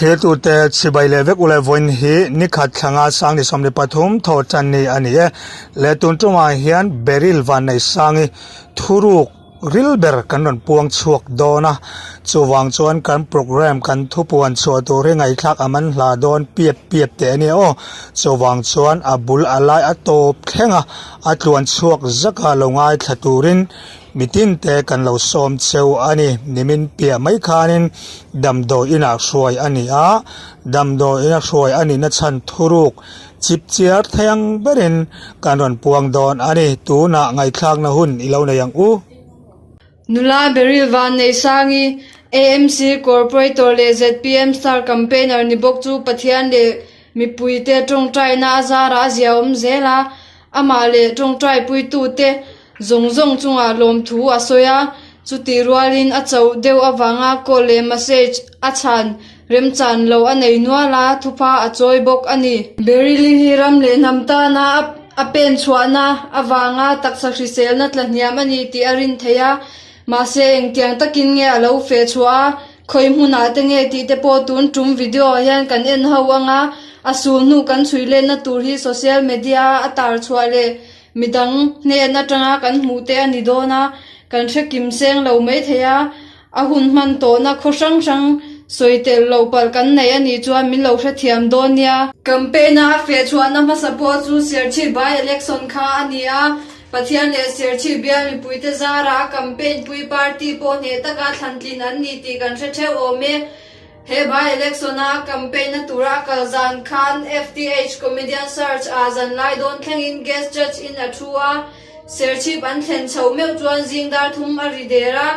Thirtute chibai leh vek ulai vawiin hi nikhat thlanga sangni 13 thawh tan ni a ni e. Leh tun tumah hian Beryl Vanneihsangi thuruk ril ber kan rawn puang chhuak dawn a. Chuvang chuan kan programme kan thupuan chhuah tur hi ngaihthlak a man hla dawn piap piap teh a nia aw. Chuvang chuan a bul a lai a tawp thleng a, a tluan chhuak zaka lo ngaithla turin Mitin te kan lo sawm cheu a ni. Nimin piah mai khanin damdawi inah hruai a ni a, damdawi ina hruai a nihna chhan thuruk chip chiar thei ang berin kan rawn puang dawn a ni. Tunah ngaihthlakna hun i lo nei ang u. Nula Beryl Vanneihsangi, AMC Corporator leh zpm Star Campaigner ni bawk chu Pathian leh mipuite tawngtaina a zarah a ziaawm zel a, amah leh tawngtaipuitute Zawng zawng chungah lawmthu a sawi a, chutih rualin a chauh deuh avanga call leh message a chhan remchan lo a nei nual a, thupha a chawi bawk a ni. Beryl-i hi ram leh hnam tana a pen chhuahna avanga taksa hriselna tla hniam a ni tih a rin theih a, mahse engtiang takin nge a lo feh chhuah a, khawi hmunah te nge tih te pawh tun tum video ah hian kan en ho ang a, a sul hnu kan chhui lenna tur hi social media a tar chhuah leh Midang hnen atanga kan hmuh te a ni dawn a, kan hre kim seng lo mai thei a, a hun hman tawhna khaw hrang hrang sawi tel lo palh kan nei a nih chuan min lo hrethiam dawn nia. Campaign a a feh chhuahna hmasa pawh chu Serchhip by election kha a ni a, Pathian leh Serchhip bial mipuite zara a campaign pui party pawh hneh taka thlantlin an ni tih kan hre theuh awm e. He by-election a campaign na tura a kal zan khan FTH Comedian Search ah zan lai dawn thlengin guest judge in a thu a, Serchhip an thlen chho meuh chuan zing dar thum a ri der a,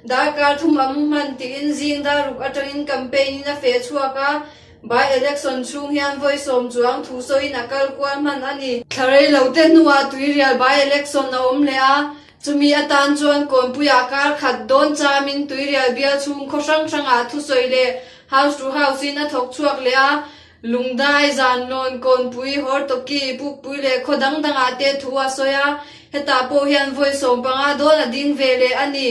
darkar thum a mu hman tiin zing dar ruk atangin campaign in a feh chhuak a, by-election chhung hian vawi sawm chuang thu sawiin a kal kual hman a ni. Thla rei lo te hnuah Tuirial by-election a awm leh a, Chumi atan chuan Kawnpuiah kar khat dawn chamin Tuirial bial chhung khaw hrang hrangah thusawi leh house to house in a thawk chhuak leh a, Lungdai, Zanlawn, Kawnpui, Hortoki, Pukpui leh khaw dang dangah te thu a sawi a, hetah pawh hian vawi 15 dawn a ding ve leh a ni.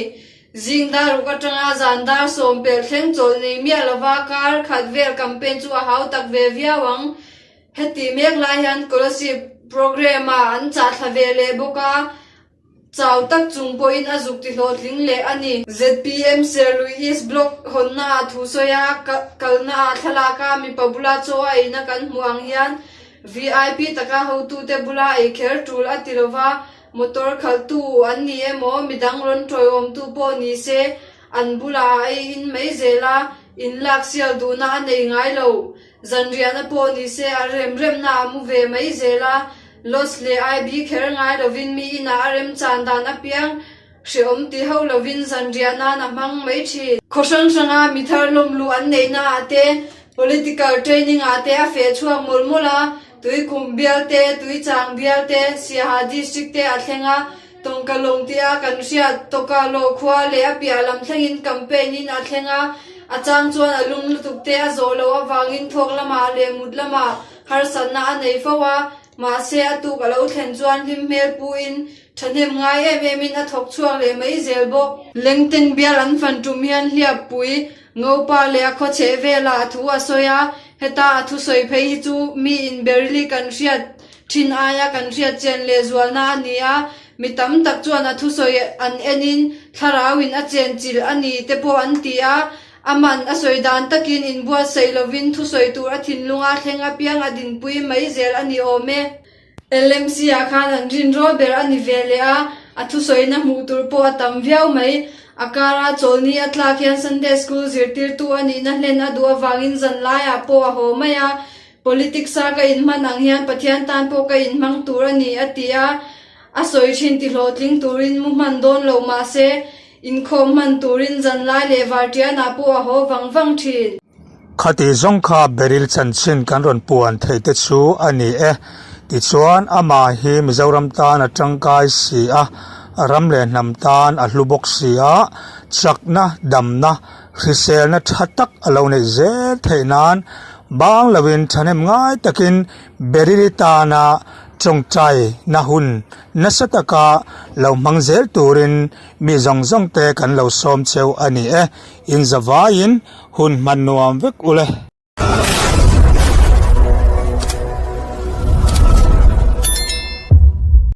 Zing dar ruk atanga zan dar sawm pel thleng chawlh nei miah lova kar khat vel campaign chu a hau tak ve viau ang. Heti mek lai hian Kolasib programme ah an chah thla ve leh bawk a, chau tak chung pawhin a zuk ti hlawhtling leh a ni. Zpm Serlui East Block hawnna ah thu sawi a, kalna ah thlalak a mipa bula chaw a eina kan hmuh ang hian vip taka hotute bula ei kher tul a ti lova, motor khalhtu an ni emaw midang rawn tawiawmtu pawh ni se an bulah a ei in mai zel a, inlak sial duhna a nei ngai lo. Zanriahna pawh ni se a rem remna a mu ve mai zel a, Loss leh IB kher ngai lovin mi inah a remchan dan apiang hrehawm ti ho lovin zanriah nan a hmang mai thin. Khaw hrang hranga mi thar lawmluh an neihna ah te, political training ah te a feh chhuak mawlh mawlh a, Tuikum bial te, Tuichang bial te, Siaha district te a thleng a, Tawngka lawng tia kan hriat tawka lawh khua leh a piah lam thlengin campaign in a thleng a, a chang chuan a lum lutuk te a zawh loh avangin thawk lamah leh mut lamah harsatna a nei fo a, mahse a tuk a lo thlen chuan hlim hmel puin thahnem ngai em em in a thawk chhuak leh mai zel bawk. Lengteng bial an fan tum hian hliappui Ngopa leh a khawchheh velah a thu a sawi a, heta a thusawi phei hi chu mi inberili kan hriat Thin aia kan hriat chian leh zualna a ni a, mi tam tak chuan a thusawi an enin thlarauin a chenchilh a ni te pawh an ti a, aman a sawi dan takin inbuatsaih lovin thusawi tur a thinlunga thleng apiang a dinpui mai zel a ni awm e. LMC ah khan an rinrawl ber a ni ve leh a, a thusawina hmuh tur pawh a tam viau mai. A kara chawlni a tlak hian Sunday School zirtirtu a nihna hlen a duh avangin zanlaiah pawh a haw mai a, Politics a ka inhman ang hian Pathian tan pawh ka inhmang tur a ni, a ti a. A sawi thin ti hlawhtling turin mu hman dawn lo mah se, inkhawm hman turin zanlai leh vartianah pawh a haw vang vang thin. Khati zawng kha Beryl chanchin kan rawn puan theih te chu a ni e. Tichuan, amah hi Mizoram tan a tangkai si a, ram leh hnam tan a hlu bawk si a, chakna, damna, Hriselna tha tak a lo neih zel theih nan bang loin thahnem ngai takin Beryl tana tawngtai na hun nasa taka lo hmang zel turin mi zawng zawng te kan lo sawm cheu a ni e. Inzavaiin hun hman nuam vek ule.